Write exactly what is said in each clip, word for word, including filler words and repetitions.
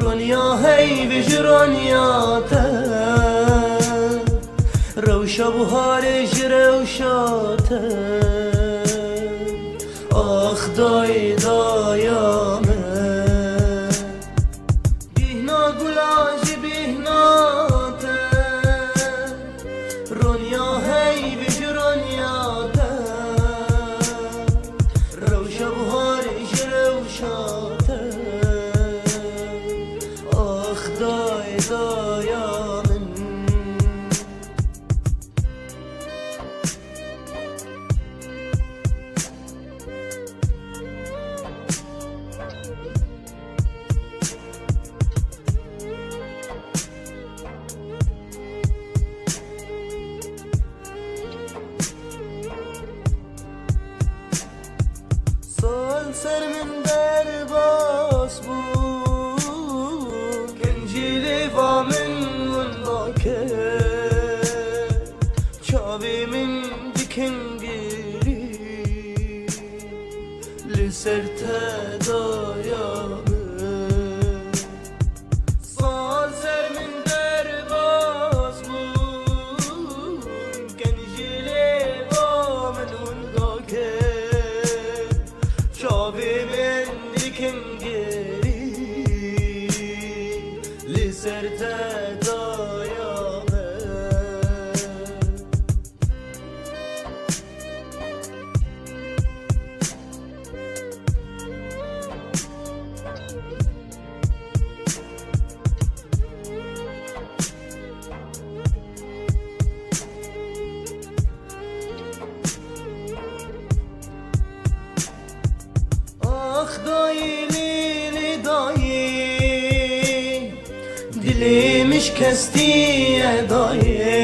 Ronya heyv ji ronya te, rewşa buharê ji rewşa te. Ax dayê daya min, bîhna gula ji bîhna te. Ronya heyv ji ronya te, rewşa buharê ji rewşa te. Ax dayê daya min. Sal ser min derbas bû, kincî lêva min winda kir. Çavê min dikin girî, li ser te daya min. Sal ser min derbas bûn, ken ji lêva min winda kir. Çavê min dikin girî, li ser te daya min. Ax dayê lê dayê, dilê min şikestiye dayê.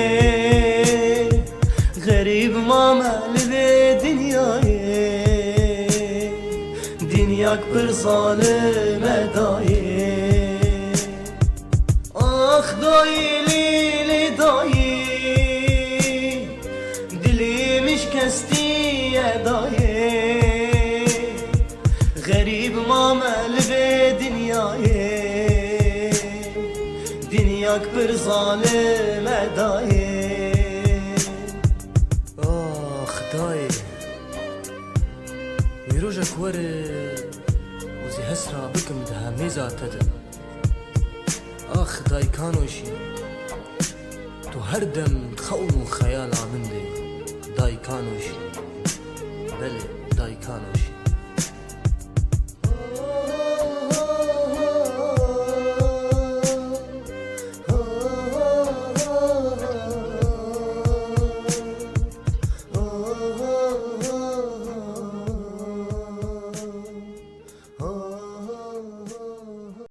Xerîb mame li vê dinyayê, dinyak pir zalim e dayê. Ax dayê lê lê dayê, dilê min şikestiye dayê. Xerîb mame li vê dinyayê, dinyak pir zalim e dayê. Ax dayê, wî rojek were û zî hesra bikim di hemêza te de. Ax daykanoşî, tu her dem di xewn û xeyala min de, daykanoşî. Belê, daykanoşî.